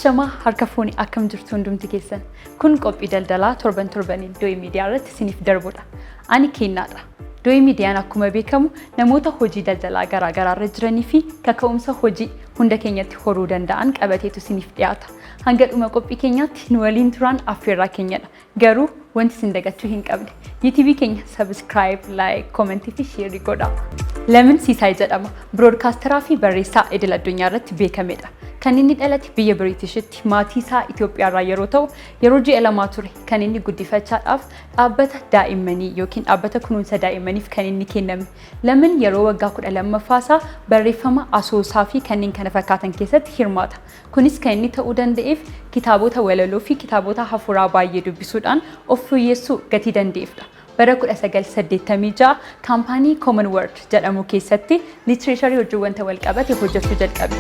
Ashamaa, harka fuuni, akkam jirtu hundumti keessan? Kun qophii daldalaa torban torbaniin Dooyi Miidiyaa irratti isiniif darbudha. Ani Kennaadha. Dooyi Miidiyaan akkuma beekamu namoota hojii daldalaa garaa garaa irra jiranii fi kaka'umsa hojii hunda keenyatti horuu danda'an qabateetu isiniif dhiyaata. Hanga dhuma qophii keenyaatti nu waliin turaan affeerraa keenyadha. Garuu wanti isin dagachuu hin qabne, YouTube keenya subscribe, like, comment fi share godhaa. Lamin Siisaay jedhama. Broadcasteraa fi barreessaa idil addunyaa irratti beekamedha. Kan inni dhalate biyya Biriitishitti maatii isaa Itoophiyaarraa yeroo ta'u, yeroo ji'a 2 ture kan inni guddifachaadhaaf dhaabbata daa'immanii yookiin dhaabbata kunuunsa daa'immaniif kan inni kenname. Lamin yeroo waggaa 12ffaa isaa barreeffama asoosaa fi kanneen kana fakkaatan keessatti hirmaata. Kunis kan inni ta'uu danda'eef kitaabota walaloo fi kitaabota hafuuraa baay'ee dubbisuudhaan of fooyyessuu gatii danda'eefdha. Bara 1986 kaampaanii Common Word jedhamu keessatti literature wajjin wanta wal qabate hojjechuu jalqabe.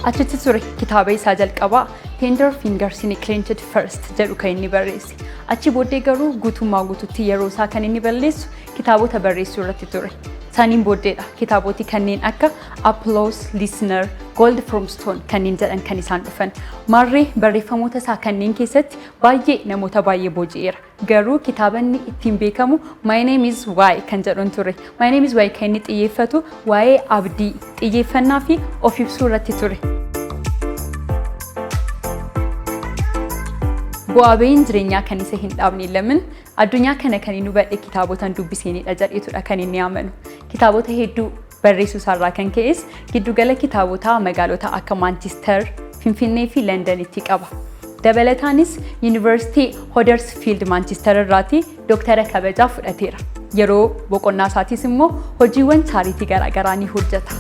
Achitti ture kitaaba isaa jalqabaa Tender Fingers in a Clenched First jedhu kan inni barreesse. Achi booddee garuu guutummaa guututti yeroo isaa kan inni balleessu kitaabota barreessuu irratti ture. Saniin booddeedha kitaaboti kanneen akka Applause, Listener, Gold from Stone kanneen jedhan kan isaan dhufan. Maarree barreeffamoota isaa kanneen keessatti baay'ee namoota baay'ee booji'eera. Garuu kitaaba inni ittiin beekamu My Name is Why kan jedhuun ture. My Name is Why kan inni xiyyeeffatu waa'ee abdii, xiyyeeffannaa fi of ibsuu irratti ture. Bu'aa ba'iin jireenyaa kan isa hin dhaabne Lamin, addunyaa kana kan inni hubadhe kitaabotaan dubbiseenidha jedheetudha kan inni amanu. Kitaabota hedduu barreessuu isaarraa kan ka'es giddugala kitaabotaa magaalota akka Maanchister, Finfinnee fi Londanitti qaba. Dabalataanis Yuunivarsiitii Huddersfield Maanchister irraati Dooktara kabajaa fudhateera. Yeroo boqonnaa isaatis immoo hojiiwwan charity garaagaraa ni hojjeta.